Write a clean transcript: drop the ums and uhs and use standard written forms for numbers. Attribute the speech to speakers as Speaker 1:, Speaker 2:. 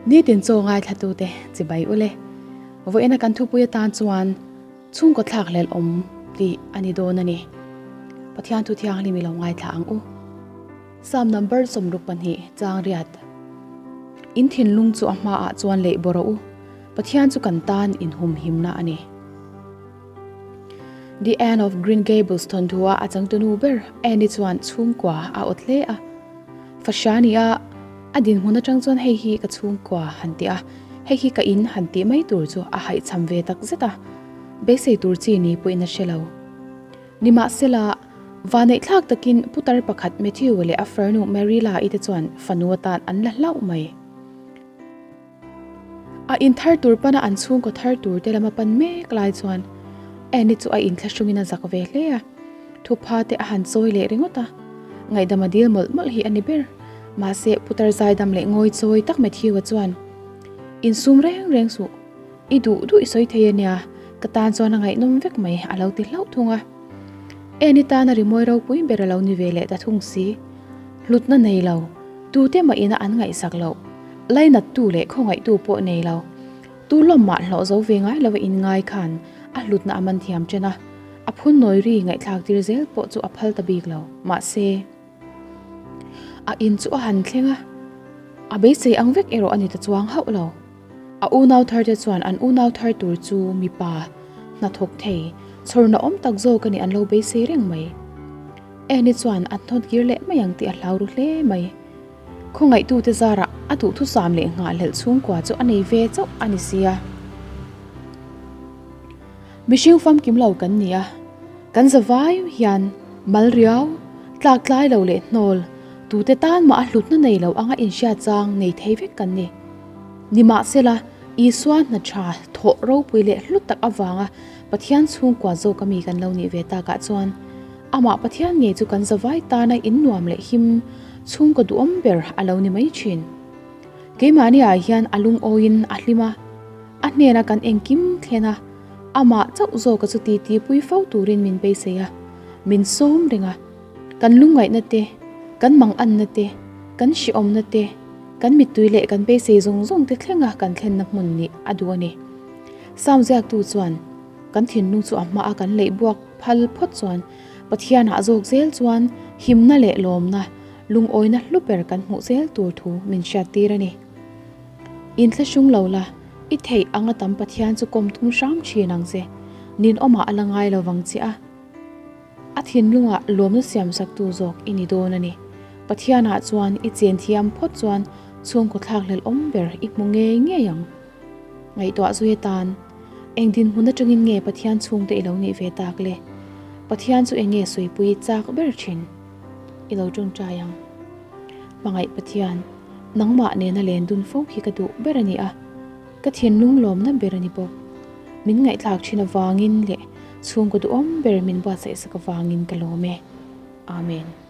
Speaker 1: Nitin chaw ngaithlatute chibai ule. Vawiina kan thupui atan chuan chhungkaw thlakhlelh awm tih a ni dawn a ni. Pathian thu thianghlim i lo ngaithla ang u. Psalm number 62 chang riat. In thinlung chu a hmaah chuan leih bawrh u, Pathian chu kan tan inhumhimna a ni. The Anne of Green Gables thawnthu-a a changtunu ber Anne-i chuan chhungkua a awt hle a. Fahriani a a dinhmun atang chuan hei hi ka chhungkua han ti a, hei hi ka in han tih mai tur chu a haihchham ve tak zet a, beisei tur chi ni pawhin a hre lo. Nimahsela, vaneihthlak takin putar pakhat Matthew leh a farnu Marilla-i te chuan fanu atan an la hlauh mai. A in thar tur pana an chhungkaw thar tur te lama pan mek lai chuan Annie chu a inthlahrungin a zak ve hle a, thupha te a han chawi leh ringawt a, ngaihdam a dil mawlh mawlh hi a ni ber. Mahse, putar zaidam leh ngawi chawi tak Matthew-a chuan, Insum reng reng suh, i duh duh i sawi thei a nia, ka tan chuan a ngaihnawm vek mai a lo ti hlauh thung a. Annie tana rimawi ropui ber a lo ni ve leh ta thung si. Hlutna nei lo, tute mah ina an ngaihsak loh, lainattu leh khawngaihtu pawh nei lo, tu lawm mah hlawh zo ve ngai lova inngai khan a hlutna a man thiam chen a, a phun nawi ri ngaihthlak tir zel pawh chu a phal ta bik lo. Mahse, a in chu a han thleng a, a beisei ang vek erawh a ni ta chuang hauh lo. A unau thar te chuan an unau thar tur chu mipa hnathawk thei, chhawrna awm tak zawk a nih an lo beisei reng mai. Annie chuan a hnawt kir leh mai ang tih a hlau ru hle mai. Khawngaihtute zarah a duhthusam leh nghahhlelh chhungkua chu a nei ve chauh a ni sia. Mihring famkim lo kan ni a, kan zavai hian mal riau, tlak tlai lo leh hnawl, tute tan mah a hlutna nei lo anga inhriat chang nei thei vek kan ni. Nimahsela, Isua hna tha thawh ropui leh hlu tak avanga Pathian chhungkua zawk ami kan lo nih ve takah chuan amah Pathian ngei chu kan zavai tana innuam leh him chhungkaw duhawm ber a lo ni mai thin. Keimahniah hian a lungawiin a hlim a, a hnena kan engkim thlen a, amah chauh zawka chu titi pui fo turin min beisei a, min sawm reng a. Kan lungngaihna te, kan manganna te, kan hrehawmna te, kan mittui leh kan beisei zawng zawng te thlenga kan thlenna hmun nih a duh a ni. Psalm ziaktu chuan, Kan thinlung chu a hmaa kan leih buak phal phawt chuan Pathianah zawk zel chuan himna leh lawmna, lungawina hlu ber kan hmuh zel tur thu min hriattir a ni. Inthlahrung lo la, i theih anga tam Pathian chu kawm tum hram thin ang che, ninawmah a la ngai lo vang che a. A thinlungah lawmna siamsaktu zawk i ni dawn a ni. Pathianah chuan i chen thiam phawt chuan chhungkaw thlakhlelh awm ber i hmu ngei ngei ang. Ngaihtuah zui atan, Eng dinhmun atangin nge Pathian chhungte i lo nih ve tak le? Pathian chu eng nge suipui chak ber thin? I lo tawngtai ang. Hmangaih Pathian, nangmah nena len dun fo hi ka duh ber a ni a, ka thinlung lawmna ber a ni bawk. Min ngaihthlak thin avangin leh chhungkaw duhawm ber min buatsaihsak avangin ka lawm e. Amen.